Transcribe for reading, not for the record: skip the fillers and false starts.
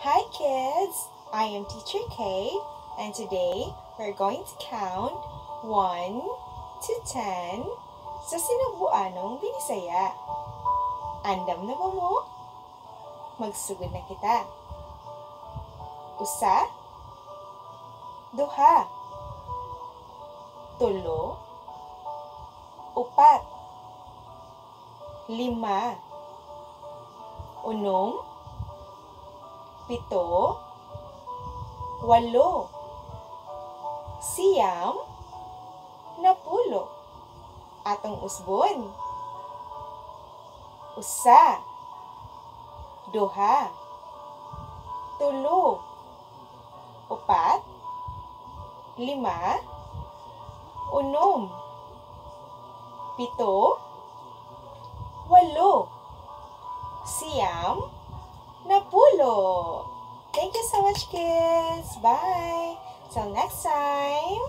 Hi kids, I am Teacher K, and today we're going to count 1 to 10 sa Sinugbuanong Binisaya. Andam na ba mo? Magsugod na kita. Usa, duha, tulo, upat, lima, unom, pito, walo, siyam, napulo. Atong usbon. Usa, duha, tulo, upat, lima, unom, pito, walo, siyam, napulo. Thank you so much, kids. Bye. Till next time.